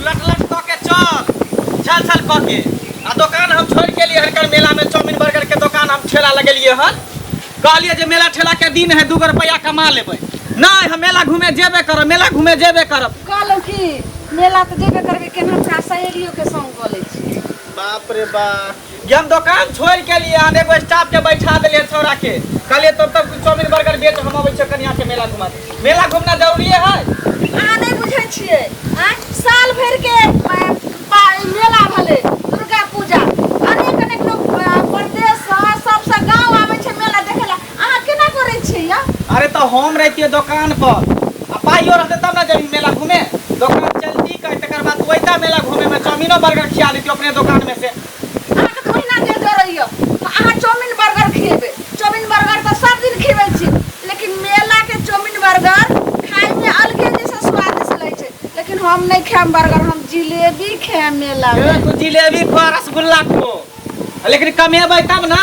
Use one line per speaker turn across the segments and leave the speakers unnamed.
तू लट लट कऽ के चल छल छल कऽ के आ दोकान हम छोड़ि के लिए हनकर मेला में चाउमीन बर्गर के दोकान हम ठेला लगेलिए हन कहलिए जे मेला ठेला के दिन है दूगो रुपया कमा लेबै नहीं हम मेला घूमे जेबे करब मेला घूमे जेबे करब
कहलहुँ कि मेला तऽ जेबे करबै केना अपना सहेलियोके संग कऽ लै छी
बाप रे बाप ये हम दोकान छोड़ के लिए हन एगो स्टाफ के बैठा देलिए छौड़ा के कहलिए तब तक चाउमीन बर्गर बेच हम अबै छियै कनिया के मेला घुमा दे मेला घूमना जरूरी है
अहाँ नहि बुझै छियै आँय साल भरि के मेला भेलै दुर्गा पूजा अनेक अनेक लोग परदेश सँ सबसँ गाँव आबै छै मेला देखै लए अहाँ केना करै छियै यौ
अरे तो हम रहतियै दोकान पर आ पाइयो रहते तब ना जबी मेला घूमे दोकान चलती कह तकर बाद तू अइता मेला घूमे में चाउमीनो बर्गर खिया लेती अपने दोकान में से
अहाँके तऽ ओहिना देह जरैया तऽ अहाँ चाउमीन बर्गर खिएबै चाउमीन बर्गर तऽ सब दिन खिबै छी लेकिन मेलाके चाउमीन बर्गर खायमे अलगे जे छै स्वादिष्ट लगै छै लेकिन हम नहि खायब बर्गर हम जिलेबी खायब मेलामे
ए, तू जिलेबी खो रसगुल्ला खो लेकिन कमेबै तब ना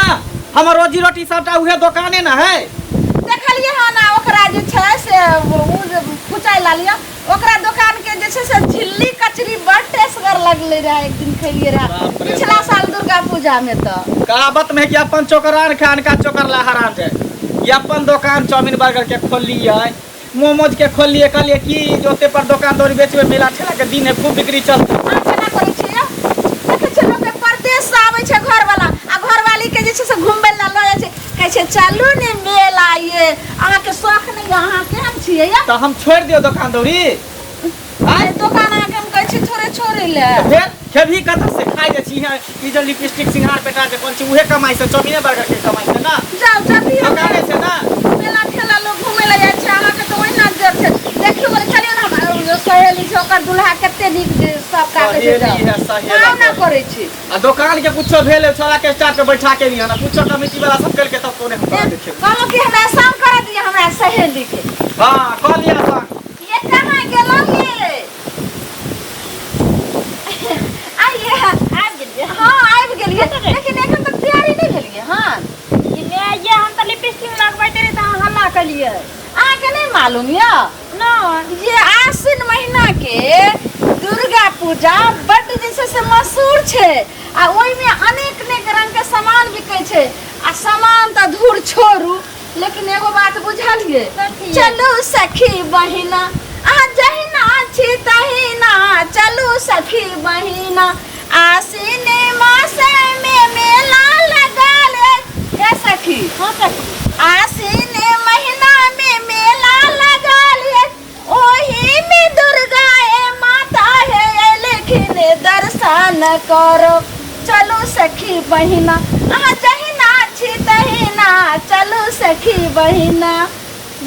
हमर रोजी रोटी सबटा उहे दोकाने ना है
देखलियै हन आ ओकरा जे छै से ओ जे फुचाइ लालियै ओकरा दोकान के जे छै से झिल्ली कचरी बड़ टेस्टगर लगलै रहै एक दिन खेलियै रहै
बाप रे
पिछला साल दुर्गा पूजा में तऽ
कहावत में है कि अपन चोकरान खान का चोकर ला हरान जाए ये अपन दोकान चाउमीन बर्गर के खोललियै मोमोज के खोललियै कहलियै की जे ओते पर दोकान दौरी बेचबै मेला ठेला के दिन है खूब बिक्री चलतै
अहाँ केना करै छियै देखै छियै लोकके परदेशसँ आबै छै घरवाला आ घरवाली के जे छै से घुमबै लए लऽ जाइ छै कहै छै चलू ने मेला ये अहाँके शौख नहि यऽ अहाँ केहन छियै यऽ
तऽ हम छोड़ि दियौ दोकान दौरी
आइ दोकान अहाँके हम कहै छी थोड़े छोड़ै लए
तऽ फेर खेबही कतऽ से खाइ जे छी ई जे लिपस्टिक सिंगार पेटार जे करै छी उहे कमाइ से चाउमीने बर्गर के कमाइ से ना
जाउ जल्दी
दोकाने से ना
मेला ठेला लोग घूमे लए जाइ छै अहाँके तऽ ओहिना जर छै देखियौ बोले चलियौ ने हम सहेली छै ओकर दुल्हा कते नीक जे सब काटै छै
सहेली है, सहेला
नाव ना करै छी
आ दोकान के कुछो भेल छोरा के स्टाफ के बैठा के लिहन आ कुछो कमिटी वाला सब कल के तब तोरे हम तोरा देखे
कहलहुँ कि हमरा संग कर दिअ हमरा सहेली के
हां कह लिया संग
ये कहाँ गेलहुँ ये आइए
आबि गेलियै
हाँ आबि गेलियै लेकिन एखन तक तैयारी नहि भेलियै हन
ई माय ये हम तऽ लिपस्टिक लगबैते रही तऽ अहाँ हल्ला केलियै
अहाँके नहि मालूम यऽ
नहि
ये आश्विन महीना के दुर्गा पूजा बड्ड जे छै से मशहूर छै आ ओहिमे अनेक अनेक रंग के सामान बिकै छै आ सामान तऽ धूर छोड़ू लेकिन एगो बात बुझलियै
कथी?
चलू सखी बहिना अहाँ जहिना छी तहिना चलू सखी बहिना आश्विन मास में मेला लगल हे सखी
हाँ सखी
आश्विन महीना में मेला लगल है ओही में दुर्गा ए माता है एलखिन दर्शन करो चलू सखी बहिना अहाँ जहिना छी तहिना चलू सखी बहिना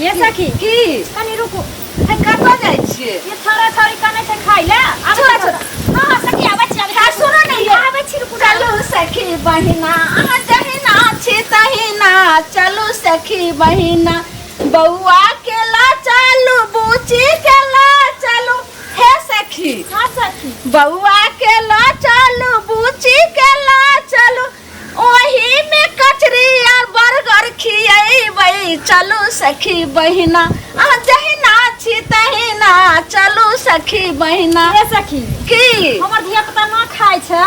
ये सखी
की
कनी रुकू
हे कतऽ जाइ छियै
ये छोरा छोरी कने छै खाइ ले आबै
छोरा
छी। हाँ हाँ सखी आबै छी आबै
हाँ,
छी
सुनो ने ये।
आबै छी रुकू
चलू सखी बहिना अहाँ जहिना छी तहिना चलू सखी बहिना बौआ के ला चलू बुची के ला चलू हे सखी
हाँ सखी
बौआ के ला चलू बुची के ला चलू ओही में कचरी और बर्गर खियेबै चलू सखी बहिना अहाँ जहिना छी तहिना चलू सखी बहिना
हे सखी
की
हमर धिया पुता ना खाइ छै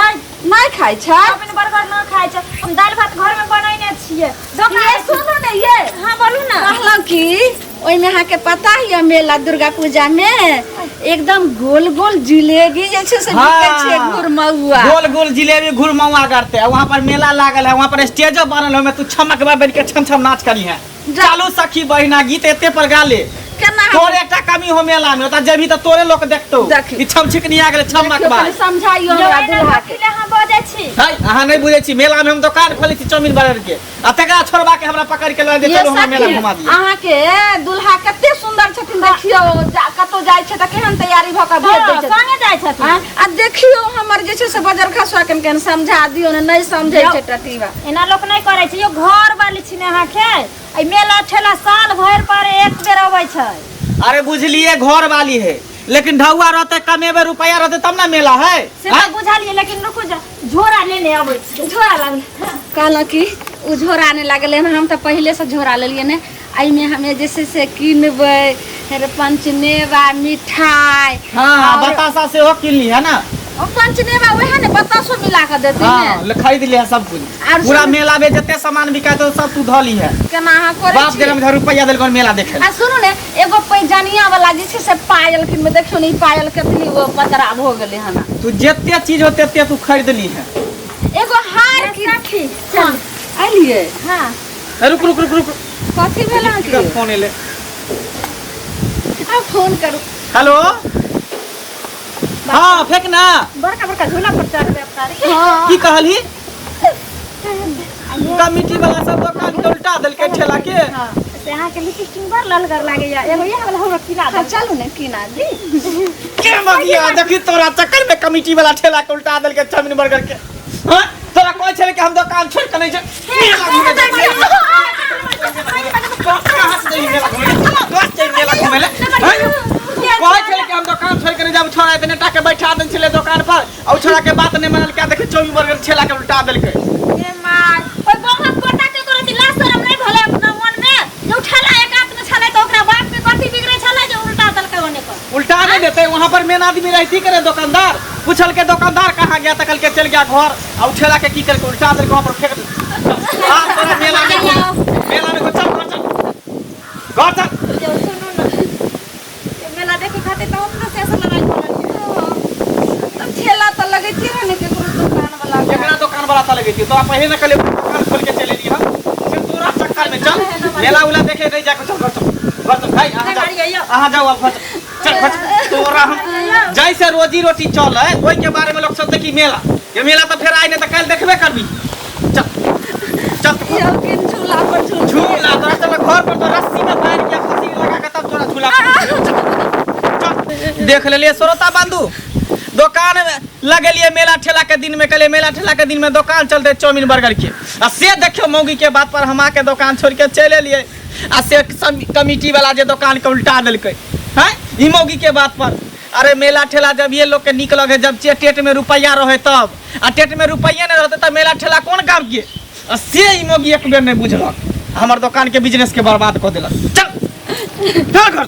नहि खाइ छै
चाउमिन बर्गर ना खाइ छै हम दालि भात घर में बनैने छियै दोकान
ये सुनू ने ये
हाँ बोलू ना
कहलहुँ कि ओहिमे अहाँके पता यऽ मेला दुर्गा पूजा में एकदम गोल गोल जिलेबी जे छै से बिकै छै घुरमौआ
गोल गोल जिलेबी घुरमौआ करते है वहाँ पर मेला लागल है वहाँ पर स्टेजो बनल है ओहिमे तू छमक बन के छम छम नाच करी है चलू सखी बहिना गीत एते पर गा ले
केना
तोरे एकटा कमी हो मेला में ओता जेबही तऽ तोरे लोक देखतौ
देखी।
ई छम छिकनी आ गेलै छमक
देखियौ
बाय
कनि समझाइयो
यौ
हमरा
एना
दुल्हा
कथी
के
ले अहाँ बजै छी
है अहाँ नहि बुझै छी मेला में हम दोकान खोलै छी चाउमीन बर्गर के आ तकरा छोड़बा के हमरा पकड़ के लऽ जे
ये
चलू हमरा मेला
सखी
घुमा दिअ
अहाँके दुल्हा कते सुंदर छथिन देखियौ कतौ जाइ छै तऽ केहन तैयारी भऽ कऽ भेज दै
हाँ,
छथिन
संगे जाइ छथिन
आँय? आ देखियौ हमर जे छै से बजर खसुआ के केहन समझा दियौ ने नहि समझै छै टटीबा
एना लोक नहि करै छै यौ घर वाली छी ने अहाँके एहि मेला ठेला साल भरि पर एक बेर अबै छै
अरे बुझलिए घर वाली है लेकिन ढौआ रहते कमेबे रुपया रहते तब ना मेला है
से तऽ बुझलियै लेकिन रुकू जा झोरा लेने अबै छी
झोरा लागल कहलहुँ कि ओ झोरा आने लागलै हन हम तऽ पहिलेसँ झोरा लेलियै ने एहिमे हमे जे छै से किनबै फेर पंचमेवा मिठाइ।
हाँ, बतासा सेहो किन ली है ना।
ओ पंचमेवा वएह ने बतासो मिला कऽ देतै ने।
हाँ, खरीद लिया सब कुछ।
आर
पूरा मेला में जते सामान बिकायत सब तू धऽ ली है।
केना अहाँ करै
बाप
छी?
जनम धर रुपया देलकन मेला देखे।
आ सुनू ने, एगो पैजनिया वाला जे छै से पायल किनबै। देखियौ ने, ई पायल कतनी ओ पतरा भऽ गेलै हन।
तू जते चीज हो तेते तू खरीद ली है।
एगो हार किन।
सखी।
चल एलियै।
हाँ।
ए, रुक रुक रुक रुक।
कथी भेल अहाँके?
फोन एले।
आ फोन करू।
हेलो, हाँ फेंक ना।
बड़का बड़का झूला पर चढ़बै अपना रे।
हाँ।
की कहलही? कमिटी वाला सब दुकान के उल्टा देलकै ठेला के।
हाँ, से अहाँके लिपस्टिक बड़ ललगर लागैया, एगो इएह वाला हमरा किना
हाँ,
दे।
चलू ने, किना दी।
के मगिया, देखी तोरा चक्कर में कमिटी वाला ठेला के उल्टा देलकै चाउमीन बर्गर के। हाँ, तोरा कहै छलै कि हम दुकान छोड़ि के नहि छै मेला घूमे जाइ छियै। कहाँ से जइयै मेला घूमे? तोरा से मेला घूमे ले? हाँ? कहै छलै कि हम दुकान छोड़ि के नहि जाब। छोड़ा एतने टा के बैठा देने छलै दुकान पर आ उ छोड़ा के बात नहि मानल क्या, देखी चाउमीन बर्गर ठेला के उल्टा देलकै।
ए my, ओहि बौआ कोटा के करत लाज शरम नहि भेलै अपना मन में जे उठला एक हाथ में छलै तऽ ओकरा बाप के कथी बिगड़ै छलै जे उल्टा देलकै ओने पर?
उल्टा नहीं देते, वहाँ पर मेन आदमी रहती करे। दुकानदार पूछल के दुकानदार कहाँ गया, तकल के चल गया घर आ उठेला के की करके उल्टा देलकै, वहाँ पर फेंक देलकै। आ तोरा मेला में मेला में चल, घर चल, घर चल।
यौ सुनू ने, ई मेला देखे खातिर तऽ अपनो से ऐसा लड़ाई भऽ गेल।
तब ठेला तऽ लगैते रहे ने केकरो दुकान वाला।
केकरा दुकान वाला था लगे? तोरा पहले न कहले, दुकान खोल के चले ली हम से तोरा चक्कर में। चल, मेला उला देखे नहीं जाके, चल घर चल, घर चल। भाई अहाँ जाओ, अहाँ जाओ अब घर चल, चल घर चल। तोरा हम जैसे रोजी रोटी चल है ओहि के बारे में लोग सोचते कि मेला ये मेला तो फिर आए नहीं तो कल देखबे करबी। चल चल।
यौ किन झूला पर झूल।
झूला तोरा चल घर पर, तो रस्सी में बांध के फांसी लगा के तब तोरा झूला पर। चल, देख लेलिए श्रोता बंधु, दुकान में लगेलिए मेला ठेला के दिन में, कहलिए मेला ठेला के दिन में दुकान चलते चाउमीन बर्गर के, आ से देखियो मौगी के बात पर हम आके दुकान छोड़ के चलि एलिए आ से कमिटी वाला जे दुकान के उल्टा देलकै हैं ई मौगी के बात पर। अरे मेला ठेला जब ये लोग के निक लगे जब चे टेट में रुपया रहे तब, आ टेट में रुपया नहीं रहते तब मेला ठेला कोन काम के? आ से ई मौगी एक बेर नहीं बुझलक, हमर दुकान के बिजनेस के बर्बाद कऽ देलक। चल चल घर।